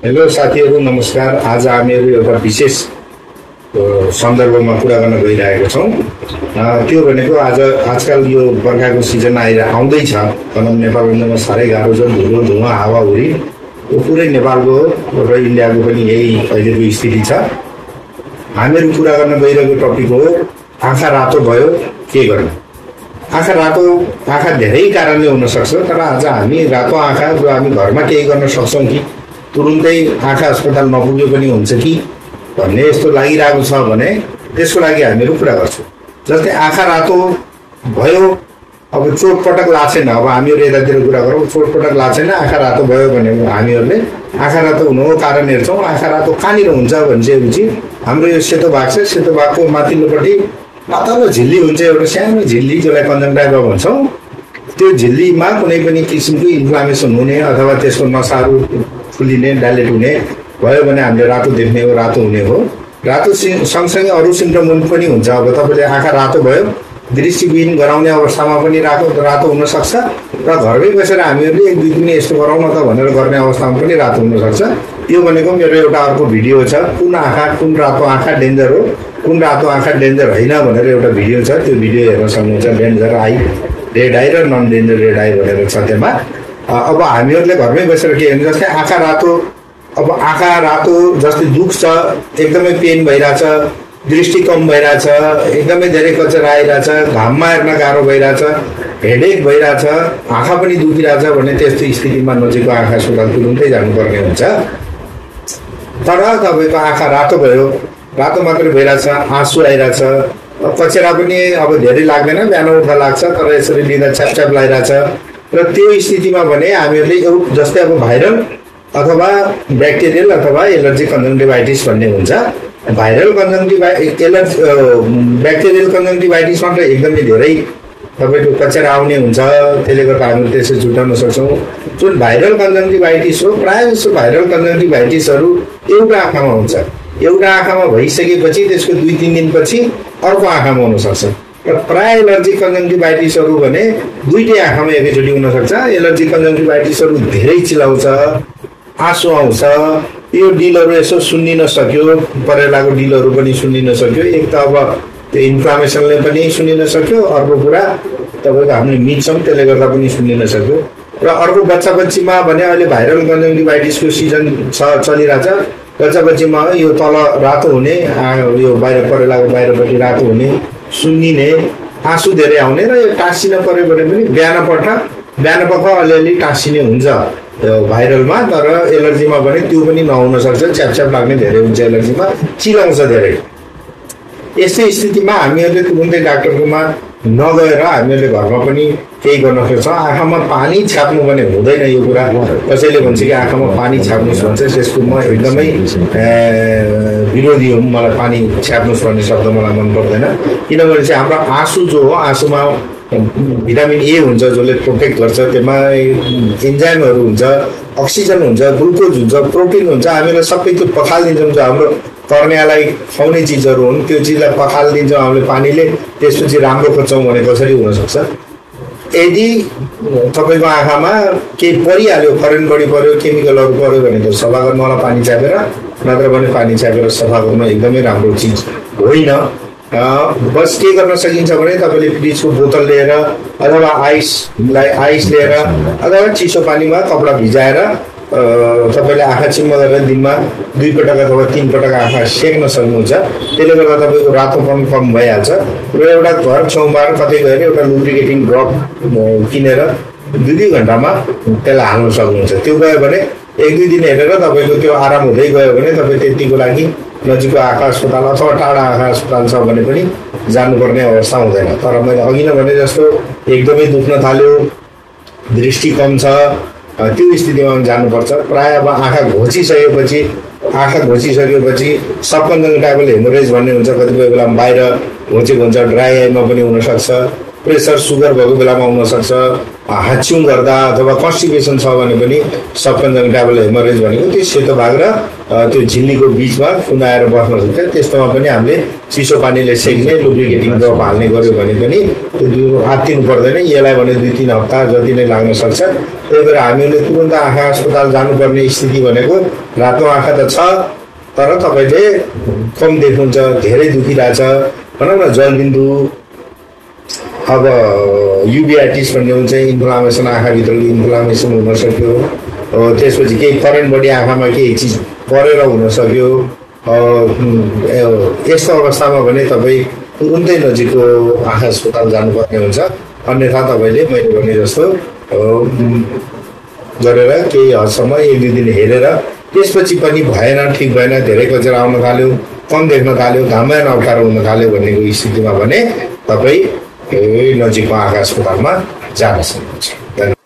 Hello साथीहरू, नमस्कार। आज हामीहरू एउटा विशेष सन्दर्भमा कुरा गर्न गइरहेका छौँ। त्यो भनेको आजकल यो बर्खाको सिजन आउँदैछ। भनौँ नेपालमा साह्रै गाह्रो छ, धुलो धुवा हावाहुरी यो पुरै नेपालको र इन्डियाको पनि यही अहिलेको स्थिति छ। हामीहरू कुरा गर्न गइरहेको टपिक हो आँखा रातो भयो के गर्नु। आँखा धेरै कारणले हुन सक्छ, तर आज हामी रातो आँखा जो हामी घरमा केही गर्न सक्छौँ कि तुरुन्तै आँखा अस्पताल नपुग्यो पनि हुन्छ कि भन्ने यस्तो लागिरहेको छ भने त्यसको लागि हामीहरू कुरा गर्छौँ। जस्तै आँखा रातो भयो, अब चोटपटक लाछेन, अब हामीहरू यतातिर कुरा गरौँ, चोटपटक लाछेन, आँखा रातो भयो भने हामीहरूले आँखा रातो हुनुको कारण हेर्छौँ। आँखा रातो कहाँनिर हुन्छ भनेपछि हाम्रो यो सेतो भाग छ, सेतो भागको माथिल्लोपट्टि पातलो झिल्ली हुन्छ, एउटा सानो झिल्ली जसलाई कन्जङ्क्टिभा भन्छौँ। त्यो झिल्लीमा कुनै पनि किसिमको इन्फ्लामेसन हुने अथवा त्यसको नसाहरू फुलिने, डाइलेट हुने भयो भने हामीले रातो देख्ने हो, रातो हुने हो। रातो सँगसँगै अरू सिम्टम पनि हुन्छ। अब तपाईँले आँखा रातो भयो, दृष्टिविहीन गराउने अवस्थामा पनि रातो हुनसक्छ र घरमै बसेर हामीहरूले 1-2 दिन यस्तो गरौँ न त भनेर गर्ने अवस्थामा पनि रातो हुनसक्छ। यो भनेको मेरो एउटा अर्को भिडियो छ, कुन रातो आँखा डेन्जर हो, कुन रातो आँखा डेन्जर होइन भनेर एउटा भिडियो छ। त्यो भिडियो हेर्न सक्नुहुन्छ। डेन्जर आई, रेड आई र नन डेन्जर रेड आई भनेर छ त्यहाँ। अब हामीहरूले घरमै बसेर के हेर्नु, जस्तै आँखा रातो, अब आँखा रातो जस्तै दुख्छ, एकदमै पेन भइरहेछ, दृष्टि कम भइरहेछ, एकदमै धेरै कचर आइरहेछ, घाममा हेर्न गाह्रो भइरहेछ, हेडेक भइरहेछ, आँखा पनि दुखिरहेछ भने त्यस्तो स्थितिमा नजिकको आँखा अस्पताल तुरुन्तै जानुपर्ने हुन्छ। तर तपाईँको आँखा रातो भयो, रातो मात्रै भइरहेछ, आँसु आइरहेछ, कचेरा पनि अब धेरै लाग्दैन, बिहान उठ्दा लाग्छ, तर यसरी लिँदा छ्याप लागिरहेछ र त्यो स्थितिमा भने हामीहरूले जस्तै अब भाइरल अथवा ब्याक्टेरियल अथवा एलर्जी कन्जङ्क्टिभाइटिस भन्ने हुन्छ। भाइरल ब्याक्टेरियल कन्जङ्क्टिभाइटिसमा त एकदमै धेरै तपाईँको कचेरा आउने हुन्छ, त्यसले गर्दा हामीले त्यसै छुट्याउन सक्छौँ। जुन भाइरल कन्जङ्क्टिभाइटिस हो, प्रायः जस्तो भाइरल कन्जङ्क्टिभाइटिसहरू एउटा आँखामा हुन्छ। एउटा आँखामा भइसकेपछि त्यसको 2-3 दिनपछि अर्को आँखामा हुनसक्छ। र प्रायः एलर्जी कन्जङ्क्टिभाइटिसहरू भने दुईटै आँखामा एकैचोटि हुनसक्छ। एलर्जी कन्जङ्क्टिभाइटिसहरू धेरै चिलाउँछ, आँसु आउँछ, यो डिलहरू यसो सुन्निन सक्यो, परेलाको डिलहरू पनि सुन्निन सक्यो। एक त अब त्यो इन्फ्लामेसनले पनि सुन्निन सक्यो, अर्को कुरा तपाईँको हामीले मिच्छौँ त्यसले गर्दा पनि सुन्निन सक्यो। र अर्को बच्चा बच्चीमा भने अहिले भाइरल कन्जङ्क्टिभाइटिसको सिजन चलिरहेछ। बच्चा बच्चीमा यो तल रातो हुने, यो बाहिर परेलाको बाहिरपट्टि रातो हुने, सुन्निने, आँसु धेरै आउने र यो टाँसिन पऱ्यो भने पनि बिहान पख अलिअलि टाँसिने हुन्छ भाइरलमा। तर एलर्जीमा भने त्यो पनि नहुन सक्छ, च्याप लाग्ने धेरै हुन्छ, एलर्जीमा चिलाउँछ धेरै। यस्तै स्थितिमा हामीहरूले तुरुन्तै डाक्टरकोमा नगएर हामीहरूले घरमा पनि केही गर्न सक्छौँ। आँखामा पानी छाप्नु भने हुँदैन यो कुरा। कसैले भन्छ कि आँखामा पानी छाप्नुहोस् भन्छ, त्यसको म एकदमै विरोधी हुँ। मलाई पानी छाप्नुहोस् भन्ने शब्द मलाई मन पर्दैन। किनभने चाहिँ हाम्रो आँसु जो हो, आँसुमा भिटामिन ए हुन्छ जसले प्रोटेक्ट गर्छ, त्यसमा इन्जाइमहरू हुन्छ, अक्सिजन हुन्छ, ग्लुकोज हुन्छ, प्रोटिन हुन्छ। हामीलाई सबै त्यो पखालिदिन्छौँ। जो हाम्रो कर्नियालाई खुवाउने चिजहरू हुन् त्यो चिजलाई पखालिदिन्छौँ हामीले पानीले, त्यसपछि राम्रो खोज्छौँ भने कसरी हुनसक्छ। यदि तपाईँको आँखामा केही परिहाल्यो, करेन्ट बढी पऱ्यो, केमिकलहरू पऱ्यो भने त सफा गर्नु होला पानी छापेर, नत्र भने पानी छापेर सफा गर्नु एकदमै राम्रो चिज होइन। बस के गर्न सकिन्छ भने तपाईँले फ्रिजको बोतल लिएर अथवा आइस लिएर अथवा चिसो पानीमा कपडा भिजाएर तपाईँले आँखा चिम्म गरेर दिनमा 2 पटक अथवा 3 पटक आँखा सेक्न सक्नुहुन्छ। त्यसले गर्दा तपाईँको रातोपन कम भइहाल्छ। र एउटा घर छेउमा कतै गएर एउटा लुब्रिकेटिङ ड्रप किनेर 2-2 घन्टामा त्यसलाई हाल्न सक्नुहुन्छ। त्यो गयो भने 1-2 दिन हेरेर तपाईँको त्यो आराम हुँदै गयो भने तपाईँ त्यतिको लागि नजिकको आँखा अस्पताल अथवा टाढा आँखा अस्पताल छ भने पनि जानुपर्ने अवस्था हुँदैन। तर मैले अघि नै भने जस्तो एकदमै दुख्न थाल्यो, दृष्टि कम छ, त्यो स्थितिमा जानुपर्छ। प्रायः अब आँखा घोचिसकेपछि सबकन्जङ्क्टिभल हेमोरेज भन्ने हुन्छ। कतिपय बेला बाहिर घोचेको हुन्छ, ड्राई आईमा पनि हुनसक्छ। प्रेसर सुगर भएको बेलामा हुनसक्छ, हाच्छिउँ गर्दा अथवा कन्स्टिपेसन छ भने पनि सब कन्जङ्क्टिभल हेमोरेज भनेको त्यो सेतो भाग र त्यो झिल्लीको बिचमा कुनाएर बस्न सक्छ। त्यस्तोमा पनि हामीले चिसो पानीले सेक्ने लुब्रिकेटिङ ड्रप हाल्ने गर्यो भने पनि त्यो आत्तिनु पर्दैन। यसलाई भने 2-3 हप्ता जति नै लाग्न सक्छ। त्यही भएर हामीले तुरन्त आँखा अस्पताल जानुपर्ने स्थिति भनेको रातो आँखा त छ, तर तपाईँले कम देख्नुहुन्छ, धेरै दुखिरहेछ भनौँ न, जलबिन्दु, अब युबिआइटिस भन्ने हुन्छ, इन्फ्लामेसन, आँखाभित्रको इन्फ्लामेसन हुन सक्यो। त्यसपछि केही करेन्ट बढी आँखामा केही चिज परेर हुन सक्यो। यस्तो अवस्थामा भने तपाईँ तुरुन्तै नजिकको आँखा अस्पताल जानुपर्ने हुन्छ। अन्यथा तपाईँले मैले भने जस्तो गरेर केही हदसम्म 1-2 दिन हेरेर त्यसपछि पनि भएन, ठिक भएन, धेरै कचरा आउन थाल्यो, कम देख्न थाल्यो, घाममा अप्ठ्यारो हुन थाल्यो भन्नेको स्थितिमा भने तपाईँ नजिकको आँखा अस्पतालमा जान सक्नुहुन्छ।